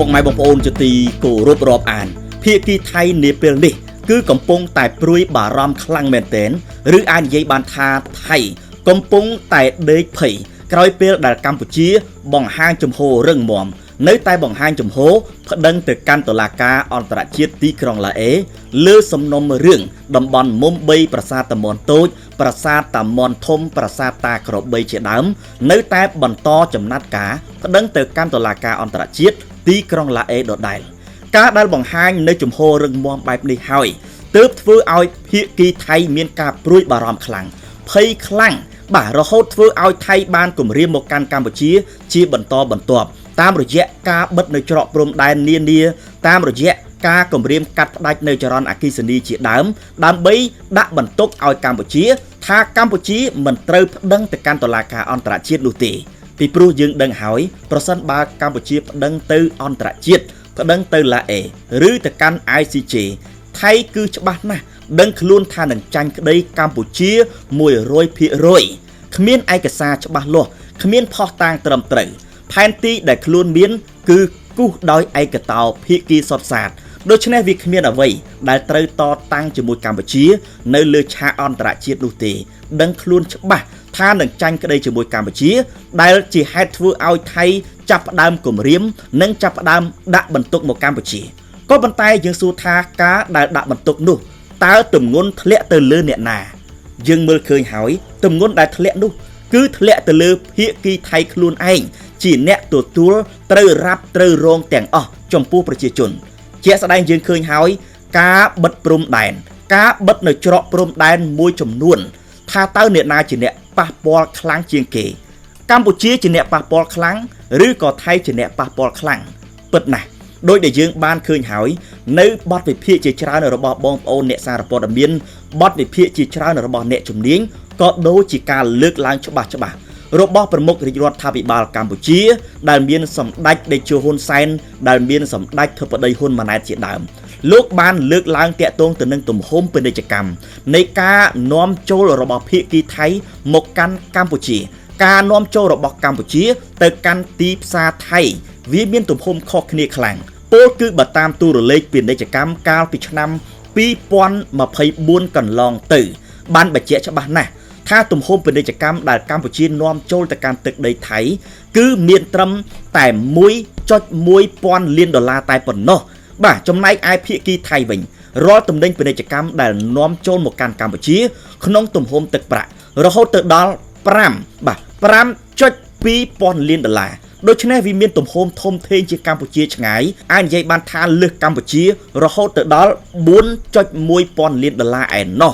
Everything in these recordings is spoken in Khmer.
ពុកម៉ែបងប្អូនជាទីគោរពរាប់អានភាគីថៃនាពេលនេះគឺកំពុងតែព្រួយបារម្ភខ្លាំងមែនទែនឬអាចនិយាយបានថាថៃកំពុងតែដេកភ័យក្រោយពេលដែលកម្ពុជាបង្ហាញជំហររឹងមាំនៅតែបង្ហាញជំហរប្តឹងទៅកាន់តុលាការអន្តរជាតិទីក្រុងឡាអេលើសំណុំរឿងតំបន់មុំ3ប្រាសាទតាមាន់តូចប្រាសាទតាមាន់ធំប្រាសាទតាក្របីជាដើមនៅតែបន្តចំណាត់ការប្តឹងទៅកាន់តុលាការអន្តរជាតិទីក្រុងឡាអេដដែលការដែលបង្ហាញនៅជំហររឹងមាំបែបនេះហើយទើបធ្វើឲ្យភាគីថៃមានការព្រួយបារម្ភខ្លាំងភ័យខ្លាំងបាទរហូតធ្វើឲ្យថៃបានគំរាមមកកាន់កម្ពុជាជាបន្តបន្ទាប់តាមរយៈការបិទនៅច្រកព្រំដែននានាតាមរយៈការគំរាមកាត់ផ្តាច់នៅចរន្តអគ្គិសនីជាដើមដើម្បីដាក់បន្ទុកឲ្យកម្ពុជាថាកម្ពុជាមិនត្រូវប្តឹងទៅកាន់តុលាការអន្តរជាតិនោះទេពីព្រោះយើងដឹងហើយប្រសិនបើកម្ពុជាប្តឹងទៅអន្តរជាតិប្តឹងទៅឡាអេឬទៅកាន់ ICJ ថៃគឺច្បាស់ណាស់ដឹងខ្លួនថានឹងចាញ់ក្តីកម្ពុជា100%គ្មានឯកសារច្បាស់លាស់គ្មានភស្តុតាងត្រឹមត្រូវផែនទីដែលខ្លួនមានគឺគូសដោយឯកតោភាគីសុទ្ធសាធដូច្នេះវាគ្មានអ្វីដែលត្រូវតតាំងជាមួយកម្ពុជានៅលើឆាកអន្តរជាតិនោះទេដឹងខ្លួនច្បាស់ថានឹងចាញ់ក្តីជាមួយកម្ពុជាដែលជាហេតុធ្វើឲ្យថៃចាប់ផ្ដើមគំរាមនិងចាប់ផ្ដើមដាក់បន្ទុកមកកម្ពុជាក៏ប៉ុន្តែយើងសួរថាការដែលដាក់បន្ទុកនោះតើទម្ងន់ធ្លាក់ទៅលើអ្នកណាយើងមើលឃើញហើយទម្ងន់ដែលធ្លាក់នោះគឺធ្លាក់ទៅលើភាគីថៃខ្លួនឯងជាអ្នកទទួលត្រូវរាប់ត្រូវរងទាំងអស់ចំពោះប្រជាជនជាក់ស្ដែងយើងឃើញហើយការបិទព្រំដែនការបិទនៅច្រកព្រំដែនមួយចំនួនថាតើអ្នកណាជាអ្នកប៉ះពាល់ខ្លាំងជាងគេកម្ពុជាជាអ្នកប៉ះពាល់ខ្លាំងឬក៏ថៃជាអ្នកប៉ះពាល់ខ្លាំងពិតណាស់ដោយដែលយើងបានឃើញហើយនៅបទវិភាគជាច្រើនរបស់បងប្អូនអ្នកសារព័ត៌មានបទវិភាគជាច្រើនរបស់អ្នកជំនាញក៏ដូចជាការលើកឡើងច្បាស់ច្បាស់របស់ប្រមុខរាជរដ្ឋាភិបាលកម្ពុជាដែលមានសម្ដេចតេជោហ៊ុនសែនដែលមានសម្ដេចធិបតីហ៊ុនម៉ាណែតជាដើមលោកបានលើកឡើងតាក់ទងទៅនឹងទំហំពាណិជ្ជកម្មនៃការនាំចូលរបស់ភាគីថៃមកកាន់កម្ពុជាការនាំចូលរបស់កម្ពុជាទៅកាន់ទីផ្សារថៃវាមានទំហំខុសគ្នាខ្លាំងពោលគឺបើតាមទូរលេខពាណិជ្ជកម្មកាលពីឆ្នាំ2024កន្លងទៅបានបញ្ជាក់ច្បាស់ណាស់ថាទំហំពាណិជ្ជកម្មដែលកម្ពុជានាំចូលទៅកាន់ទឹកដីថៃគឺមានត្រឹមតែ 1.1 ពាន់លានដុល្លារតែប៉ុណ្ណោះបាទចំណែកឯភាគីថៃវិញរាល់ទំនិញពាណិជ្ជកម្មដែលនាំចូលមកកាន់កម្ពុជាក្នុងទំហំទឹកប្រាក់រហូតទៅដល់5បាទ 5.2 ពាន់លានដុល្លារដូច្នេះវាមានទំហំធំធេងជាកម្ពុជាឆ្ងាយអាចនិយាយបានថាលើសកម្ពុជារហូតទៅដល់ 4.1 ពាន់លានដុល្លារឯណោះ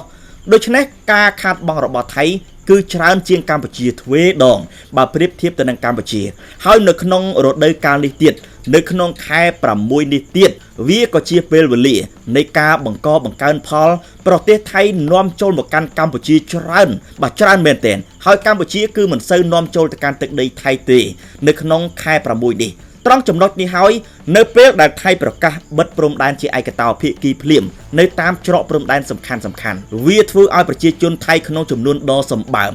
ដូច្នេះការខាតបង់របស់ថៃគឺច្រើនជាងកម្ពុជាទ្វេដងបើប្រៀបធៀបទៅនឹងកម្ពុជាហើយនៅក្នុងរដូវកាលនេះទៀតនៅក្នុងខែ6នេះទៀតវាក៏ជាពេលវេលានៃការបង្កបង្កើនផលប្រទេសថៃនាំចូលមកកាន់កម្ពុជាច្រើនបាទច្រើនមែនទែនហើយកម្ពុជាគឺមិនសូវនាំចូលទៅកាន់ទឹកដីថៃទេនៅក្នុងខែ6នេះត្រង់ចំណុចនេះហើយនៅពេលដែលថៃប្រកាសបិទព្រំដែនជាឯកតោភាគីភ្លាមនៅតាមច្រកព្រំដែនសំខាន់ៗវាធ្វើឲ្យប្រជាជនថៃក្នុងចំនួនដ៏សម្បើម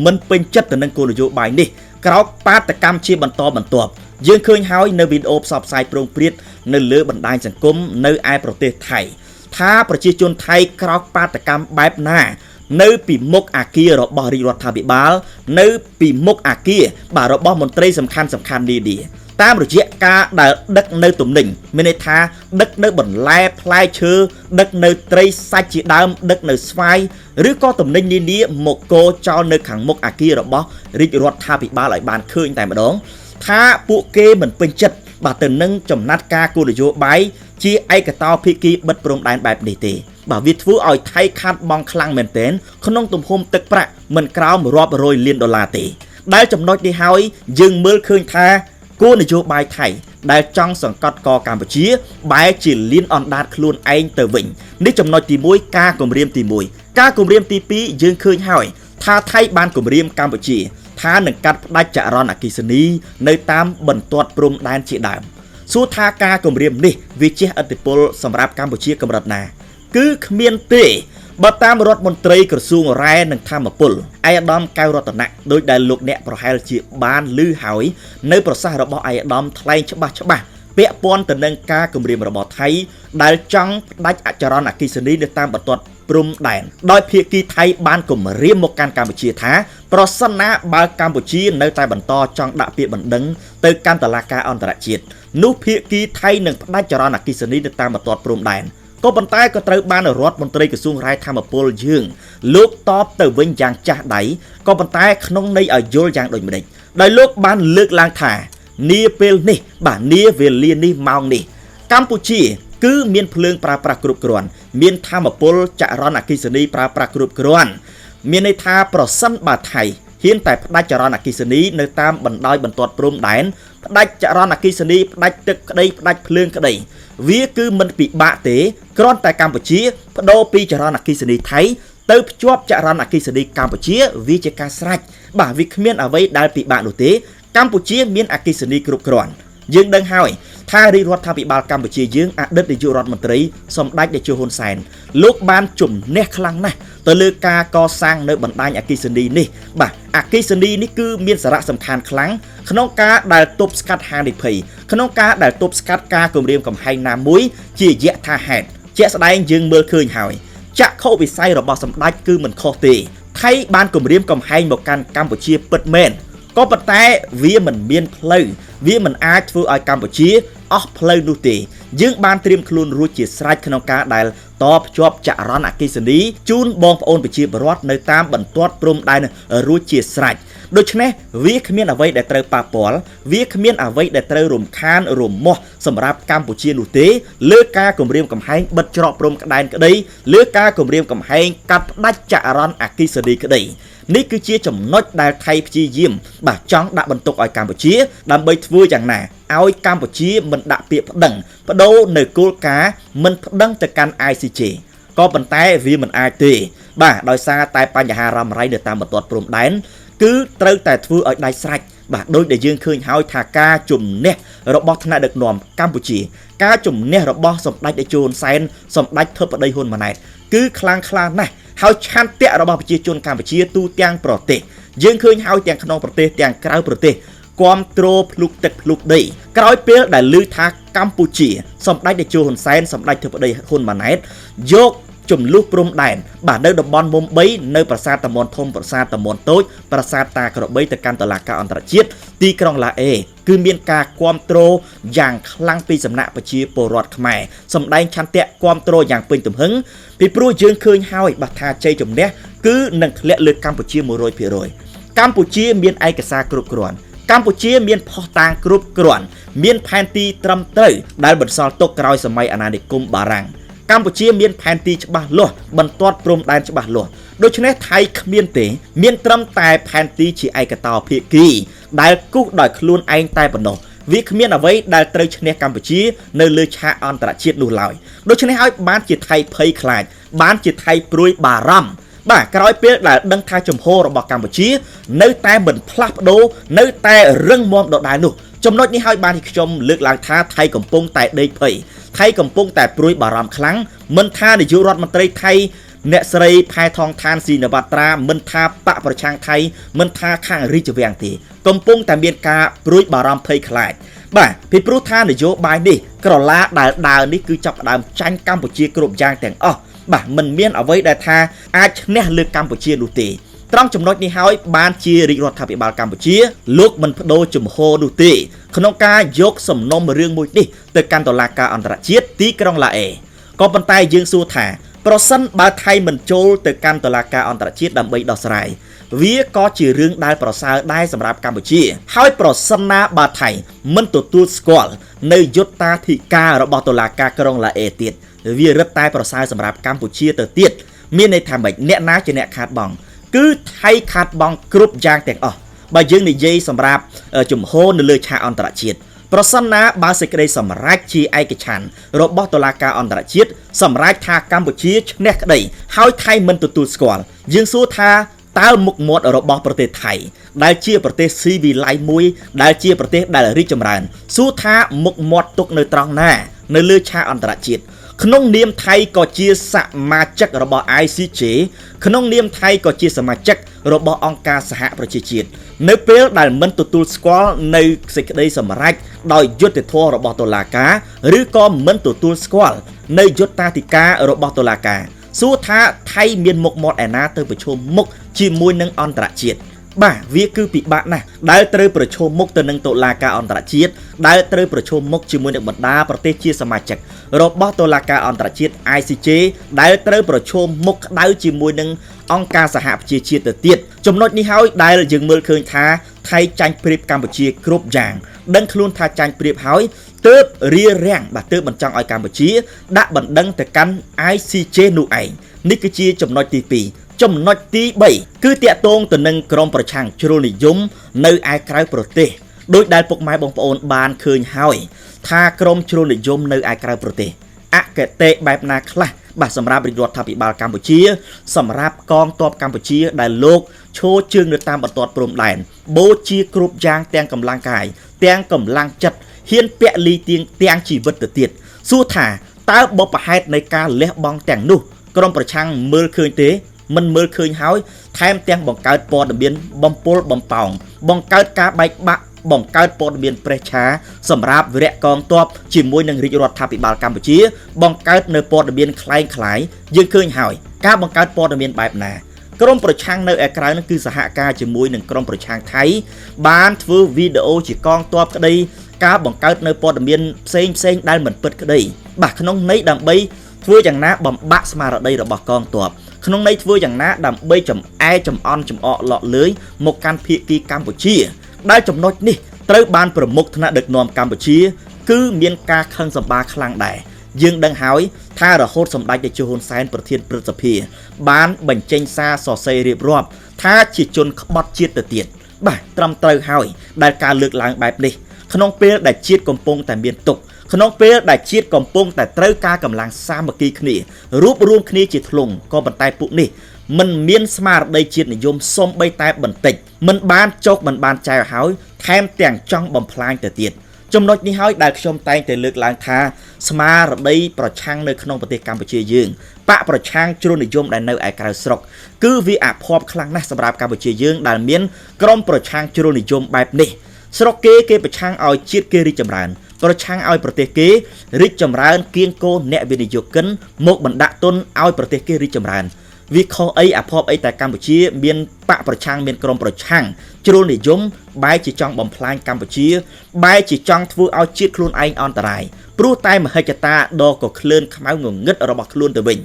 មិនពេញចិត្តទៅនឹងគោលនយោបាយនេះក្រោកបាតកម្មជាបន្តបន្ទាប់យើងឃើញហើយនៅវីដេអូផ្សព្វផ្សាយព្រោងព្រាតនៅលើបណ្ដាញសង្គមនៅឯប្រទេសថៃថាប្រជាជនថៃក្រោកបាតកម្មបែបណានៅពីមុខអាគាររបស់រាជរដ្ឋាភិបាលនៅពីមុខអាគារបាទរបស់មន្ត្រីសំខាន់ៗនានាតាមរយៈការដែលដឹកនៅទំនិញមានន័យថាដឹកនៅបន្លែផ្លែឈើដឹកនៅត្រីសាច់ជាដើមដឹកនៅស្វាយឬក៏ទំនិញនានាមកកោចោលនៅខាងមុខអាគាររបស់រាជរដ្ឋាភិបាលឲ្យបានឃើញតែម្ដងថាពួកគេមិនពេញចិត្តបាទទៅនឹងចំណាត់ការគោលនយោបាយជាឯកតោភាគីបិទព្រំដែនបែបនេះទេបាទវាធ្វើឲ្យថៃខាត់បងខ្លាំងមែនទែនក្នុងទំហំទឹកប្រាក់មិនក្រោមរាប់រយលានដុល្លារទេដែលចំណុចនេះហើយយើងមើលឃើញថាគោលនយោបាយថៃដែលចង់សង្កត់កកម្ពុជាបែរជាលៀនអណ្ដាតខ្លួនឯងទៅវិញនេះចំណុចទី1ការគម្រាមទី1ការគម្រាមទី2យើងឃើញហើយថាថៃបានគម្រាមកម្ពុជាថានឹងកាត់ផ្តាច់ចរន្តអគ្គិសនីនៅតាមបន្ទាត់ព្រំដែនជាដើមសួរថាការគម្រាមនេះវាជះឥទ្ធិពលសម្រាប់កម្ពុជាកម្រិតណាគឺគ្មានទេបើតាមរដ្ឋមន្ត្រីក្រសួងរ៉ែនិងធម្មពលឯកឧត្តមកែវរតនៈដោយដែលលោកអ្នកប្រហែលជាបានឮហើយនៅប្រសាសន៍របស់ឯកឧត្តមថ្លែងច្បាស់ ពាក់ព័ន្ធទៅនឹងការគម្រាមរបស់ថៃដែលចង់ផ្ដាច់អចរន្តអគ្គិសនីនៅតាមបន្ទាត់ព្រំដែនដោយភាគីថៃបានគម្រាមមកកាន់កម្ពុជាថាប្រសិនណាបើកម្ពុជានៅតែបន្តចង់ដាក់ពាក្យបណ្ដឹងទៅកាន់តុលាការអន្តរជាតិនោះភាគីថៃនឹងផ្ដាច់ចរន្តអគ្គិសនីនៅតាមបន្ទាត់ព្រំដែនក៏ប៉ុន្តែក៏ត្រូវបានរដ្ឋមន្ត្រីក្រសួងរាយធម្មពលយើងលោកតបទៅវិញយ៉ាងចាស់ដៃក៏ប៉ុន្តែក្នុងន័យឲ្យយល់យ៉ាងដូចម្តេចដោយលោកបានលើកឡើងថានាពេលនេះបាទនាវេលានេះម៉ោងនេះកម្ពុជាគឺមានភ្លើងប្រើប្រាស់គ្រប់គ្រាន់មានធម្មពលចរន្តអគ្គិសនីប្រើប្រាស់គ្រប់គ្រាន់មានន័យថាប្រសិនបើថៃហ៊ានតែផ្ដាច់ចរន្តអគ្គិសនីនៅតាមបណ្ដោយបន្ទាត់ព្រំដែនផ្ដាច់ចរន្តអគ្គិសនីផ្ដាច់ទឹកក្តីផ្ដាច់ភ្លើងក្តីវាគឺមិនពិបាកទេគ្រាន់តែកម្ពុជាបដូរពីចរន្តអគ្គិសនីថៃទៅភ្ជាប់ចរន្តអគ្គិសនីកម្ពុជាវាជាការស្រេចបាទវាគ្មានអ្វីដែលពិបាកនោះទេកម្ពុជាមានអគ្គិសនីគ្រប់គ្រាន់យើងដឹងហើយថារាជរដ្ឋាភិបាលកម្ពុជាយើងអតីតនាយករដ្ឋមន្ត្រីសម្ដេចតេជោហ៊ុនសែនលោកបានជំនះខ្លាំងណាស់ទៅលើការកសាងនៅបណ្ដាញអគ្គិសនីនេះបាទអគ្គិសនីនេះគឺមានសារៈសំខាន់ខ្លាំងក្នុងការដែលទប់ស្កាត់ហានិភ័យក្នុងការដែលទប់ស្កាត់ការគំរាមកំហែងណាមួយជាយថាហេតុជាក់ស្ដែងយើងមើលឃើញហើយចក្ខុវិស័យរបស់សម្ដេចគឺមិនខុសទេថៃបានគំរាមកំហែងមកកាន់កម្ពុជាពិតមែនក៏ប៉ុន្តែវាមិនមានផ្លូវវាមិនអាចធ្វើឲ្យកម្ពុជាអស់ផ្លូវនោះទេយើងបានត្រៀមខ្លួនរួចជាស្រេចក្នុងការដែលតភ្ជាប់ចរន្តអគ្គិសនីជូនបងប្អូនប្រជាពលរដ្ឋនៅតាមបន្ទាត់ព្រំដែនរួចជាស្រេចដូច្នេះវាគ្មានអ្វីដែលត្រូវប៉ះពាល់វាគ្មានអ្វីដែលត្រូវរំខានរមាស់សម្រាប់កម្ពុជានោះទេលើការគម្រាមកំហែងបិទច្រកព្រំក្តែនក្តីលើការគម្រាមកំហែងកាត់ផ្ដាច់ចរន្តអគ្គិសនីក្តីនេះគឺជាចំណុចដែលថៃព្យាយាមបាទចង់ដាក់បន្ទុកឲ្យកម្ពុជាដើម្បីធ្វើយ៉ាងណាឲ្យកម្ពុជាមិនដាក់ពាក្យប្តឹងបដូរនៅគោលការណ៍មិនប្តឹងទៅកាន់ ICJ ក៏ប៉ុន្តែវាមិនអាចទេបាទដោយសារតែបញ្ហារ៉ាំរ៉ៃនៅតាមបន្ទាត់ព្រំដែនគឺត្រូវតែធ្វើឲ្យដាច់ស្រេចបាទដោយដែលយើងឃើញហើយថាការជំនះរបស់ថ្នាក់ដឹកនាំកម្ពុជាការជំនះរបស់សម្ដេចតេជោហ៊ុនសែនសម្ដេចធិបតីហ៊ុនម៉ាណែតគឺខ្លាំងក្លាណាស់ហើយឆន្ទៈរបស់ប្រជាជនកម្ពុជាទូទាំងប្រទេសយើងឃើញហើយទាំងក្នុងប្រទេសទាំងក្រៅប្រទេសគាំទ្រភ្លុកទឹកភ្លុកដីក្រោយពេលដែលឮថាកម្ពុជាសម្ដេចតេជោហ៊ុនសែនសម្ដេចធិបតីហ៊ុនម៉ាណែតយកចំនួនព្រំដែនបាទនៅតំបន់មុំ3នៅប្រាសាទតាមាន់ធំប្រាសាទតាមាន់តូចប្រាសាទតាក្របីទៅកាន់តុលាការអន្តរជាតិទីក្រុងឡាអេគឺមានការគាំទ្រយ៉ាងខ្លាំងពីសំណាក់ប្រជាពលរដ្ឋខ្មែរសម្ដែងឆន្ទៈគាំទ្រយ៉ាងពេញទំហឹងពីព្រោះយើងឃើញហើយបាទថាជ័យជំនះគឺនឹងធ្លាក់លើកម្ពុជា 100% កម្ពុជាមានឯកសារគ្រប់គ្រាន់កម្ពុជាមានភស្តុតាងគ្រប់គ្រាន់មានផែនទីត្រឹមត្រូវដែលបន្សល់ទុកក្រោយសម័យអាណានិគមបារាំងកម្ពុជាមានផែនទីច្បាស់លាស់បន្ទាត់ព្រំដែនច្បាស់លាស់ដូច្នេះថៃគ្មានទេមានត្រឹមតែផែនទីជាឯកតោភាគីដែលគូសដោយខ្លួនឯងតែប៉ុណ្ណោះវាគ្មានអ្វីដែលត្រូវឈ្នះកម្ពុជានៅលើឆាកអន្តរជាតិនោះឡើយដូច្នេះហើយបានជាថៃភ័យខ្លាចបានជាថៃព្រួយបារម្ភបាទក្រោយពេលដែលដឹងថាជំហររបស់កម្ពុជានៅតែមិនផ្លាស់ប្ដូរនៅតែរឹងមាំដដែលនោះចំណុចនេះហើយបានជាខ្ញុំលើកឡើងថាថៃកំពុងតែដេកភ័យថៃកំពុងតែព្រួយបារម្ភខ្លាំងមិនថានាយករដ្ឋមន្ត្រីថៃអ្នកស្រីផែថងឋានស៊ីនវត្រាមិនថាបកប្រឆាំងថៃមិនថាខាងរាជវាំងទេកំពុងតែមានការព្រួយបារម្ភភ័យខ្លាចបាទពីព្រោះថានយោបាយនេះក្រឡាដែលដើរនេះគឺចាប់ផ្ដើមចាញ់កម្ពុជាគ្រប់យ៉ាងទាំងអស់បាទមិនមានអ្វីដែលថាអាចឈ្នះលើកម្ពុជានោះទេត្រង់ចំណុចនេះហើយបានជារាជរដ្ឋាភិបាលកម្ពុជាលោកមិនបដូរជំហរនោះទេក្នុងការយកសំណុំរឿងមួយនេះទៅកាន់តុលាការអន្តរជាតិទីក្រុងឡាអេក៏ប៉ុន្តែយើងសួរថាប្រសិនបើថៃមិនចូលទៅកាន់តុលាការអន្តរជាតិដើម្បីដោះស្រាយវាក៏ជារឿងដែលប្រសើរដែរសម្រាប់កម្ពុជាហើយប្រសិនណាបើថៃមិនទទួលស្គាល់នៅយុត្តាធិការរបស់តុលាការក្រុងឡាអេទៀតវារឹតតែប្រសើរសម្រាប់កម្ពុជាទៅទៀតមានន័យថាម៉េចអ្នកណាជាអ្នកខាតបង់គឺថៃខាតបង់គ្រប់យ៉ាងទាំងអស់បើយើងនិយាយសម្រាប់ជំហរនៅលើឆាកអន្តរជាតិប្រសិនណាបើសេចក្តីសម្រេចជាឯកច្ឆន្ទរបស់តុលាការអន្តរជាតិសម្រេចថាកម្ពុជាឈ្នះក្តីហើយថៃមិនទទួលស្គាល់យើងសួរថាតើមុខមាត់របស់ប្រទេសថៃដែលជាប្រទេសស៊ីវិល័យមួយដែលជាប្រទេសដែលរីកចម្រើនសួរថាមុខមាត់ទុកនៅត្រង់ណានៅលើឆាកអន្តរជាតិ ក្នុងនាមថៃក៏ជាសមាជិករបស់ ICJ ក្នុងនាមថៃក៏ជាសមាជិករបស់អង្គការសហប្រជាជាតិនៅពេលដែលមិនទទួលស្គាល់នៅសេចក្តីសម្រេចដោយយុត្តិធម៌របស់តុលាការឬក៏មិនទទួលស្គាល់នៅយុត្តាធិការរបស់តុលាការសួរថាថៃមានមុខមាត់ឯណាទៅប្រឈមមុខជាមួយនឹងអន្តរជាតិបាទវាគឺពិបាកណាស់ដែលត្រូវប្រឈមមុខទៅនឹងតុលាការអន្តរជាតិដែលត្រូវប្រឈមមុខជាមួយនឹងបណ្ដាប្រទេសជាសមាជិករបស់តុលាការអន្តរជាតិ ICJ ដែលត្រូវប្រឈមមុខក្តៅជាមួយនឹងអង្គការសហប្រជាជាតិទៅទៀតចំណុចនេះហើយដែលយើងមើលឃើញថាថៃចាញ់ប្រៀបកម្ពុជាគ្រប់យ៉ាងដឹងខ្លួនថាចាញ់ប្រៀបហើយទើបរារាំងបាទទើបមិនចង់ឲ្យកម្ពុជាដាក់បណ្ដឹងទៅកាន់ ICJ នោះឯងនេះគឺជាចំណុចទី2ចំណុចទី3គឺតាក់ទងទៅនឹងក្រុមប្រឆាំងជ្រុលនិយមនៅឯក្រៅប្រទេសដោយដែលពុកម៉ែបងប្អូនបានឃើញហើយថាក្រុមជ្រុលនិយមនៅឯក្រៅប្រទេសអគតិបែបណាខ្លះបាទសម្រាប់រាជរដ្ឋាភិបាលកម្ពុជាសម្រាប់កងទ័ពកម្ពុជាដែលលោកឈរជើងនៅតាមបន្ទាត់ព្រំដែនបូជាគ្រប់យ៉ាងទាំងកម្លាំងកាយទាំងកម្លាំងចិត្តហ៊ានពលីទៀងទាំងជីវិតទៅទៀតសួរថាតើបុព្វហេតុនៃការលះបង់ទាំងនោះក្រុមប្រឆាំងមើលឃើញទេមិនមើលឃើញហើយថែមទាំងបង្កើតព័ត៌មានបំពុលបំប៉ោងបង្កើតការបែកបាក់បង្កើតព័ត៌មានប្រេះឆាសម្រាប់វិរៈកងទ័ពជាមួយនឹងរាជរដ្ឋាភិបាលកម្ពុជាបង្កើតនៅព័ត៌មានคล้ายៗយើងឃើញហើយការបង្កើតព័ត៌មានបែបណាក្រុមប្រឆាំងនៅឯក្រៅនឹងគឺសហការជាមួយនឹងក្រុមប្រឆាំងថៃបានធ្វើវីដេអូជាកងទ័ពក្តីការបង្កើតនៅព័ត៌មានផ្សេងផ្សេងដែលមិនពិតក្តីបាទក្នុងន័យដើម្បីធ្វើយ៉ាងណាបំបាក់ស្មារតីរបស់កងទ័ពក្នុងន័យធ្វើយ៉ាងណាដើម្បីចំអែចំអន់ចំអកលក់លើយមកកាន់ភាគីកម្ពុជាដែលចំណុចនេះត្រូវបានប្រមុខថ្នាក់ដឹកនាំកម្ពុជាគឺមានការខឹងសម្បាខ្លាំងដែរយើងដឹងហើយថារហូតសម្ដេចតេជោហ៊ុនសែនប្រធានព្រឹទ្ធសភាបានបញ្ចេញសារសរសេររៀបរាប់ថាជាជនក្បត់ជាតិទៅទៀតបាទត្រឹមត្រូវហើយដែលការលើកឡើងបែបនេះក្នុងពេលដែលជាតិកំពុងតែមានទុក្ខក្នុងពេលដែលជាតិកំពុងតែត្រូវការកម្លាំងសាមគ្គីគ្នារួបរួមគ្នាជាធ្លុងក៏ប៉ុន្តែពួកនេះមិនមានស្មារតីជាតិនិយមសូម្បីតែបន្តិចមិនបានចោកមិនបានចែវហើយថែមទាំងចង់បំផ្លាញទៅទៀតចំណុចនេះហើយដែលខ្ញុំតែងតែលើកឡើងថាស្មារតីប្រឆាំងនៅក្នុងប្រទេសកម្ពុជាយើងបកប្រឆាំងជ្រុលនិយមដែលនៅឯក្រៅស្រុកគឺវាអភ័ព្វខ្លាំងណាស់សម្រាប់កម្ពុជាយើងដែលមានក្រុមប្រឆាំងជ្រុលនិយមបែបនេះស្រុកគេគេប្រឆាំងឲ្យជាតិគេរីកចម្រើនប្រឆាំងឲ្យប្រទេសគេរីកចម្រើនគៀងគោអ្នកវិនិយោគិនមកបណ្ដាក់ទុនឲ្យប្រទេសគេរីកចម្រើនវាខុសអីអភ័ព្វអីតែកម្ពុជាមានបកប្រឆាំងមានក្រុមប្រឆាំងជ្រុលនិយមបែរជាចង់បំផ្លាញកម្ពុជាបែរជាចង់ធ្វើឲ្យជាតិខ្លួនឯងអន្តរាយព្រោះតែមហិច្ឆតាដ៏ក៏ក្លឿនខ្មៅងងឹតរបស់ខ្លួនទៅវិញ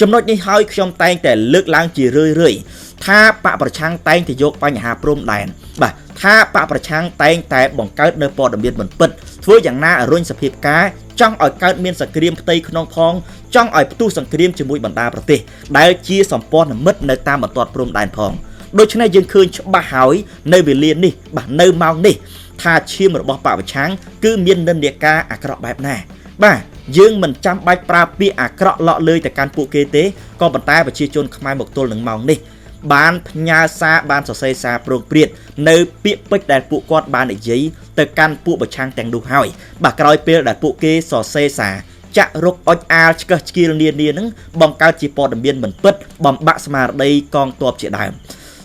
ចំណុចនេះហើយខ្ញុំតែងតែលើកឡើងជារឿយៗថាបកប្រឆាំងតែងតែយកបញ្ហាព្រំដែនបាទថាបកប្រឆាំងតែងតែបង្កើតនៅព័ត៌មានមិនពិតធ្វើយ៉ាងណារុញសភាពការចង់ឲ្យកើតមានសង្គ្រាមផ្ទៃក្នុងផងចង់ឲ្យផ្ទុះសង្គ្រាមជាមួយបណ្ដាប្រទេសដែលជាសម្ព័ន្ធមិត្តនៅតាមបន្ទាត់ព្រំដែនផងដូច្នេះយើងឃើញច្បាស់ហើយនៅវេលានេះបាទនៅម៉ោងនេះថាឈាមរបស់បកប្រឆាំងគឺមាននិន្នាការអាក្រក់បែបណាបាទយើងមិនចាំបាច់ប្រើពាក្យអាក្រក់លក់លើយទៅកាន់ពួកគេទេក៏ប៉ុន្តែប្រជាជនខ្មែរមកទល់នឹងម៉ោងនេះបានផ្ញើសារបានសរសេរសារប្រងព្រាតនៅពាក្យពេចន៍ដែលពួកគាត់បាននិយាយទៅកាន់ពួកប្រឆាំងទាំងនោះហើយបាទក្រោយពេលដែលពួកគេសរសេរសារចាក់រុកអុចអាលឆ្កឹះឆ្កៀលនានានឹងបង្កើតជាព័ត៌មានមិនពិតបំបាក់ស្មារតីកងទ័ពជាដើម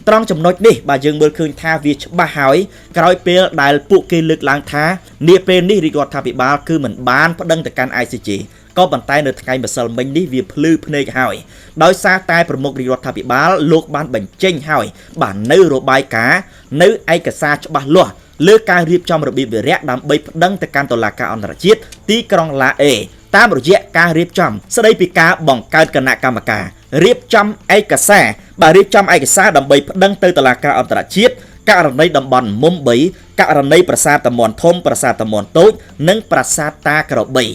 ត្រង់ចំណុចនេះបាទយើងមើលឃើញថាវាច្បាស់ហើយក្រោយពេលដែលពួកគេលើកឡើងថានាពេលនេះរាជរដ្ឋាភិបាលគឺមិនបានប្តឹងទៅកាន់ ICJ ក៏ប៉ុន្តែនៅថ្ងៃម្សិលមិញនេះវាភ្លឺភ្នែកហើយដោយសារតែប្រមុខរាជរដ្ឋាភិបាលលោកបានបញ្ចេញហើយបាទនៅរបាយការណ៍នៅឯកសារច្បាស់លាស់លើការរៀបចំរបៀបវិរៈដើម្បីប្តឹងទៅកាន់តុលាការអន្តរជាតិទីក្រុងឡាអេតាមរយៈការរៀបចំស្ដីពីការបង្កើតគណៈកម្មការរៀបចំឯកសារបាទរៀបចំឯកសារដើម្បីប្តឹងទៅតុលាការអន្តរជាតិករណីតំបន់មុំ3ករណីប្រាសាទតាមាន់ធំប្រាសាទតាមាន់តូចនិងប្រាសាទតាក្របី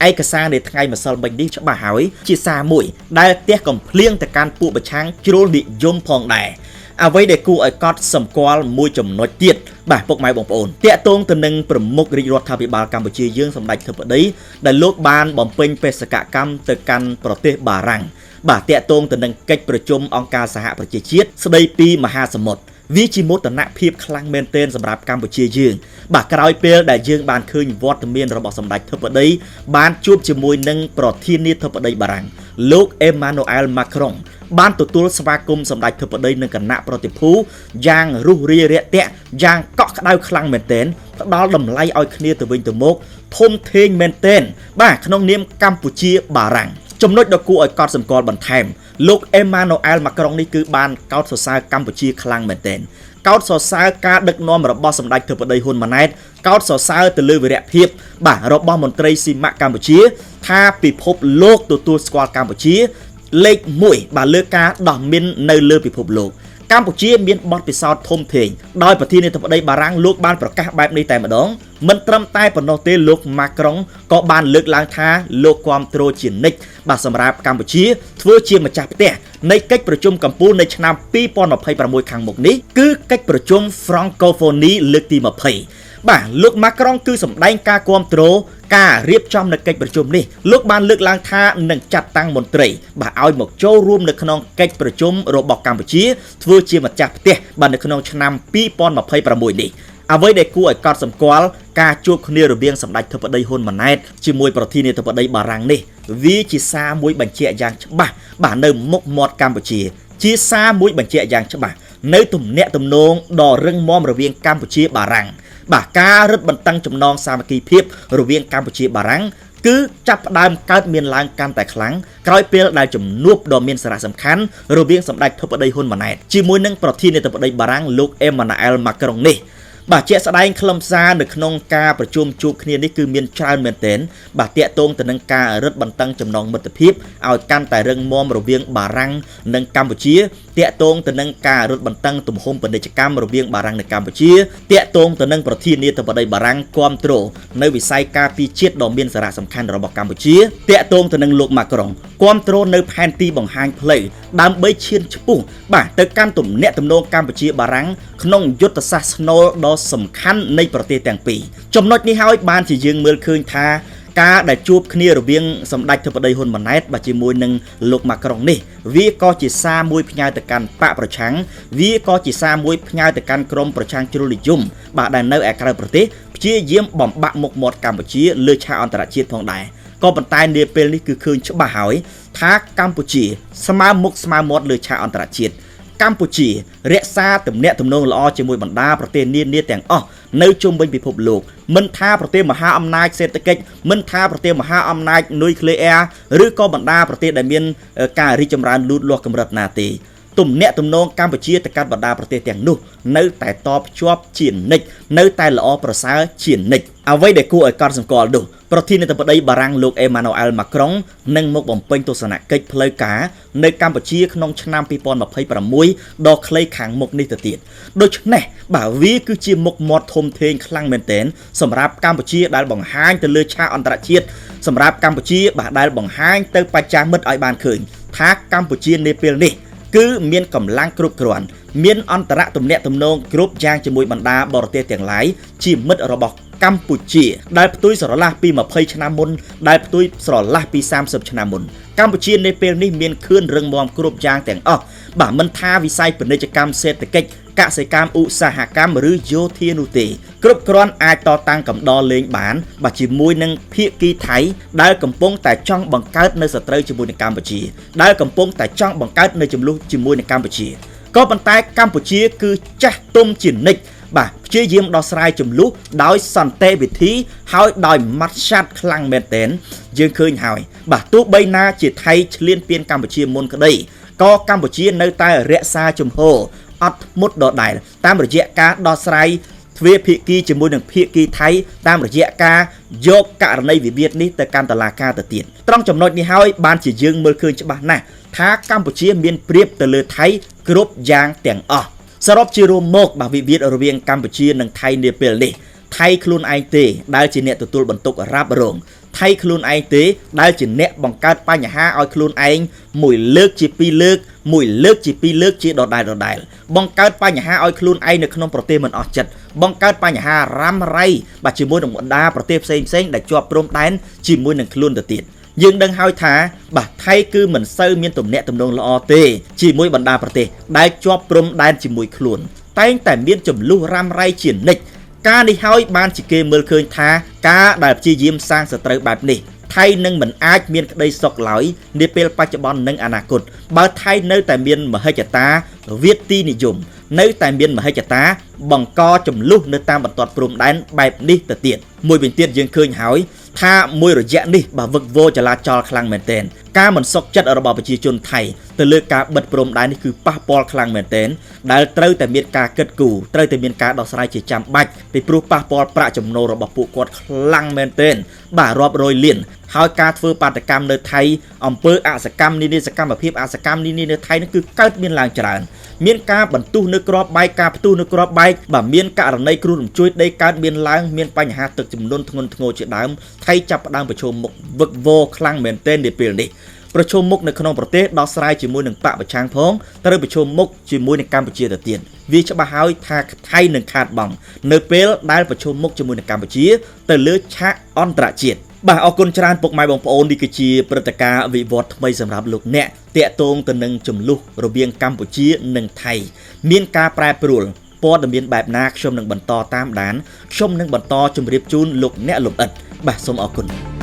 ឯកសារនៃថ្ងៃម្សិលមិញនេះច្បាស់ហើយជាសារមួយដែលទះកំភ្លៀងទៅកាន់ពួកប្រឆាំងជ្រុលនិយមផងដែរអ្វីដែលគួរឲ្យកត់សម្គាល់មួយចំណុចទៀតបាទពុកម៉ែបងប្អូនតាក់ទងទៅនឹងប្រមុខរាជរដ្ឋាភិបាលកម្ពុជាយើងសម្ដេចធិបតីដែលលោកបានបំពេញបេសកកម្មទៅកាន់ប្រទេសបារាំងបាទតាក់ទងទៅនឹងកិច្ចប្រជុំអង្គការសហប្រជាជាតិស្ដីពីមហាសមុទ្រ វាជាមោទនភាពខ្លាំងមែនទែនសម្រាប់កម្ពុជាយើងបាទក្រោយពេលដែលយើងបានឃើញវត្តមានរបស់សម្ដេចធិបតីបានជួបជាមួយនឹងប្រធានាធិបតីបារាំងលោកអេម៉ានូអែលម៉ាក្រុងបានទទួលស្វាគមន៍សម្ដេចធិបតីនិងគណៈប្រតិភូយ៉ាងរុះរាយរាក់ទាក់យ៉ាងកក់ក្ដៅខ្លាំងមែនទែនផ្ដល់តម្លៃឲ្យគ្នាទៅវិញទៅមកធំធេងមែនទែនបាទក្នុងនាមកម្ពុជាបារាំងចំណុចដ៏គួរឲ្យកត់សម្គាល់បន្ថែមលោកអេម៉ានូអែលម៉ាក្រុងនេះគឺបានកោតសរសើរកម្ពុជាខ្លាំងមែនទែនកោតសរសើរការដឹកនាំរបស់សម្ដេចធិបតីហ៊ុនម៉ាណែតកោតសរសើរទៅលើវីរភាពបាទរបស់មន្ត្រីស៊ីម៉ាក់កម្ពុជា ថាពិភពលោកទទួលស្គាល់កម្ពុជា លេខ1បាទលើការដោះមីននៅលើពិភពលោកកម្ពុជាមានបទពិសោធន៍ធំធេងដោយប្រធានាធិបតីបារាំងលោកបានប្រកាសបែបនេះតែម្ដងមិនត្រឹមតែប៉ុណ្ណោះទេលោកម៉ាក្រុងក៏បានលើកឡើងថាលោកគាំទ្រជានិច្ចបាទសម្រាប់កម្ពុជាធ្វើជាម្ចាស់ផ្ទះនៃកិច្ចប្រជុំកម្ពុជានៅឆ្នាំ2026ខាងមុខនេះគឺកិច្ចប្រជុំ Francophonie លើកទី20បាទលោកម៉ាក្រុងគឺសម្ដែងការគាំទ្រការរៀបចំនៅកិច្ចប្រជុំនេះលោកបានលើកឡើងថានឹងចាត់តាំងមន្ត្រីបាទឲ្យមកចូលរួមនៅក្នុងកិច្ចប្រជុំរបស់កម្ពុជាធ្វើជាម្ចាស់ផ្ទះបាទនៅក្នុងឆ្នាំ2026នេះអ្វីដែលគួរឲ្យកត់សម្គាល់ការជួបគ្នារវាងសម្ដេចធិបតីហ៊ុនម៉ាណែតជាមួយប្រធានាធិបតីបារាំងនេះវាជាសារមួយបញ្ជាក់យ៉ាងច្បាស់បាទនៅមុខមាត់កម្ពុជា ជាសារមួយបញ្ជាក់យ៉ាងច្បាស់នៅទំនាក់ទំនងដ៏រឹងមាំរវាងកម្ពុជាបារាំងបាទការរឹតបន្តឹងចំណងសាមគ្គីភាពរវាងកម្ពុជាបារាំងគឺចាប់ផ្ដើមកើតមានឡើងកាន់តែខ្លាំងក្រោយពេលដែលជំនួបដ៏មានសារៈសំខាន់រវាងសម្ដេចធិបតីហ៊ុនម៉ាណែតជាមួយនឹងប្រធានាធិបតីបារាំងលោកអេម៉ានូអែលម៉ាក្រុងនេះបាទជាក់ស្ដែងខ្លឹមសារនៅក្នុងការប្រជុំជួបគ្នានេះគឺមានច្រើនមែនទែនបាទតាក់ទងទៅនឹងការរឹតបន្តឹងចំណងមិត្តភាពឲ្យកាន់តែរឹងមាំរវាងបារាំងនិងកម្ពុជាតាក់ទងទៅនឹងការរឹតបន្តឹងទំហំពាណិជ្ជកម្មរវាងបារាំងនិងកម្ពុជាតាក់ទងទៅនឹងប្រធានាធិបតីបារាំងគាំទ្រនៅវិស័យការពារជាតិដ៏មានសារៈសំខាន់របស់កម្ពុជាតាក់ទងទៅនឹងលោកម៉ាក្រុងគាំទ្រនៅផែនទីបង្ហាញផ្លូវដើម្បីឈានឆ្ពោះបាទទៅកាន់ទំនាក់ទំនងកម្ពុជាបារាំងក្នុងយុទ្ធសាស្ត្រស្នូលដ៏សំខាន់នៃប្រទេសទាំងពីរចំណុចនេះហើយបានជាយើងមើលឃើញថាការដែលជួបគ្នារវាងសម្ដេចធិបតីហ៊ុនម៉ាណែតបាទជាមួយនឹងលោកម៉ាក្រុងនេះវាក៏ជាសារមួយផ្ញើទៅកាន់បកប្រឆាំងវាក៏ជាសារមួយផ្ញើទៅកាន់ក្រុមប្រឆាំងជ្រុលនិយមបាទដែលនៅឯក្រៅប្រទេសព្យាយាមបំបាក់មុខមាត់កម្ពុជាលើឆាកអន្តរជាតិផងដែរក៏ប៉ុន្តែនាពេលនេះគឺឃើញច្បាស់ហើយថាកម្ពុជាស្មើមុខស្មើមាត់លើឆាកអន្តរជាតិកម្ពុជារក្សាទំនាក់ទំនងល្អជាមួយបណ្ដាប្រទេសនានាទាំងអស់នៅជុំវិញពិភពលោកមិនថាប្រទេសមហាអំណាចសេដ្ឋកិច្ចមិនថាប្រទេសមហាអំណាចនុយក្លេអ៊ែរឬក៏បណ្ដាប្រទេសដែលមានការរីកចម្រើនលូតលាស់កម្រិតណាទេទំនាក់ទំនងកម្ពុជាទៅកាន់បណ្ដាប្រទេសទាំងនោះនៅតែតភ្ជាប់ជានិច្ចនៅតែល្អប្រសើរជានិច្ចអ្វីដែលគួរឲ្យកត់សម្គាល់នោះប្រធានាធិបតីបារាំងលោកអេម៉ានូអែលម៉ាក្រុងនឹងមកបំពេញទស្សនកិច្ចផ្លូវការនៅកម្ពុជាក្នុងឆ្នាំ2026ដ៏ខ្លីខាងមុខនេះទៅទៀតដូច្នេះបាទវាគឺជាមុខមាត់ធំធេងខ្លាំងមែនទែនសម្រាប់កម្ពុជាដែលបង្ហាញទៅលើឆាកអន្តរជាតិសម្រាប់កម្ពុជាបាទដែលបង្ហាញទៅបច្ចាមិត្តឲ្យបានឃើញថាកម្ពុជានាពេលនេះគឺមានកម្លាំងគ្រប់គ្រាន់មានអន្តរទំនាក់ទំនងគ្រប់យ៉ាងជាមួយបណ្ដាបរទេសទាំងឡាយជាមិត្តរបស់កម្ពុជាដែលផ្ទុយស្រឡះពី20ឆ្នាំមុនដែលផ្ទុយស្រឡះពី30ឆ្នាំមុនកម្ពុជានៅពេលនេះមានខឿនរឹងមាំគ្រប់យ៉ាងទាំងអស់បាទមិនថាវិស័យពាណិជ្ជកម្មសេដ្ឋកិច្ចកសិកម្មឧស្សាហកម្មឬយោធានោះទេគ្រប់គ្រាន់អាចតតាំងកំដរលេងបានបាទជាមួយនឹងភាគីថៃដែលកំពុងតែចង់បង្កើតនៅសត្រូវជាមួយនឹងកម្ពុជាដែលកំពុងតែចង់បង្កើតនៅចំនួនជាមួយនឹងកម្ពុជាក៏ប៉ុន្តែកម្ពុជាគឺចាស់ទុំជានិច្ចបាទព្យាយាមដោះស្រាយចំនួនដោយសន្តិវិធីហើយដោយម៉ាត់ឆាត់ខ្លាំងមែនទែនយើងឃើញហើយបាទទោះបីណាជាថៃឈ្លានពានកម្ពុជាមុនក្តីក៏កម្ពុជានៅតែរក្សាជំហរអត់ធ្មត់ដដែលតាមរយៈការដោះស្រាយទ្វេភាគីជាមួយនឹងភាគីថៃតាមរយៈការយកករណីវិវាទនេះទៅកាន់តុលាការទៅទៀតត្រង់ចំណុចនេះហើយបានជាយើងមើលឃើញច្បាស់ណាស់ថាកម្ពុជាមានប្រៀបទៅលើថៃគ្រប់យ៉ាងទាំងអស់សរុបជារួមមកបាទវិវាទរវាងកម្ពុជានិងថៃនាពេលនេះថៃខ្លួនឯងទេដែលជាអ្នកទទួលបន្ទុករ៉ាប់រងថៃខ្លួនឯងទេដែលជាអ្នកបង្កើតបញ្ហាឲ្យខ្លួនឯងមួយលើកជាពីរលើកមួយលើកជាពីរលើកជាដដែលដដែលបង្កើតបញ្ហាឲ្យខ្លួនឯងនៅក្នុងប្រទេសមិនអស់ចិត្តបង្កើតបញ្ហារ៉ាំរ៉ៃបាទជាមួយនឹងបណ្ដាប្រទេសផ្សេងផ្សេងដែលជាប់ព្រំដែនជាមួយនឹងខ្លួនទៅទៀតយើងដឹងហើយថាបាទថៃគឺមិនសូវមានទំនាក់ទំនងល្អទេជាមួយបណ្ដាប្រទេសដែលជាប់ព្រំដែនជាមួយខ្លួន តែងតែមានចំនួនរ៉ាំរ៉ៃជានិច្ចការនេះហើយបានជាគេមើលឃើញថាការដែលព្យាយាមសាងសត្រូវបែបនេះថៃនឹងមិនអាចមានក្តីសុខឡើយនាពេលបច្ចុប្បន្ននិងអនាគតបើថៃនៅតែមានមហិច្ឆតាវាទីនិយមនៅតែមានមហិច្ឆតាបង្កចំនួននៅតាមបន្ទាត់ព្រំដែនបែបនេះទៅទៀតមួយវិញទៀតយើងឃើញហើយថាមួយរយៈនេះបើវឹកវរចលាចលខ្លាំងមែនទែនការមិនសុខចិត្តរបស់ប្រជាជនថៃទៅលើការបិទព្រំដែននេះគឺប៉ះពាល់ខ្លាំងមែនទែនដែលត្រូវតែមានការគិតគូរត្រូវតែមានការដោះស្រាយជាចាំបាច់ពីព្រោះប៉ះពាល់ប្រាក់ចំណូលរបស់ពួកគាត់ខ្លាំងមែនទែនបាទរាប់រយលានហើយការធ្វើបាតកម្មនៅថៃអំពើអសកម្មនានាសកម្មភាពអសកម្មនានានៅថៃនោះគឺកើតមានឡើងច្រើនមានការបន្ទុះនៅក្របបែកការផ្ទុះនៅក្របបែកបាទមានករណីគ្រោះរំជួយដីកើតមានឡើងមានបញ្ហាទឹកចំនួនធ្ងន់ធ្ងរជាដើមថៃចាប់ផ្ដើមប្រឈមមុខវឹកវរខ្លាំងមែនទែននាពេលនេះប្រឈមមុខនៅក្នុងប្រទេសដោះស្រាយជាមួយនឹងបកប្រឆាំងផងត្រូវប្រឈមមុខជាមួយនឹងកម្ពុជាទៅទៀតវាច្បាស់ហើយថាថៃនឹងខាតបង់នៅពេលដែលប្រឈមមុខជាមួយនឹងកម្ពុជាទៅលើឆាកអន្តរជាតិបាទអរគុណច្រើនពុកម៉ែបងប្អូននេះគឺជាព្រឹត្តិការណ៍វិវត្តថ្មីសម្រាប់លោកអ្នកតាក់ទងទៅនឹងចំនួនរវាងកម្ពុជានិងថៃមានការប្រែប្រួលព័ត៌មានបែបណាខ្ញុំនឹងបន្តតាមដានខ្ញុំនឹងបន្តជម្រាបជូនលោកអ្នកលំអិតបាទសូមអរគុណ។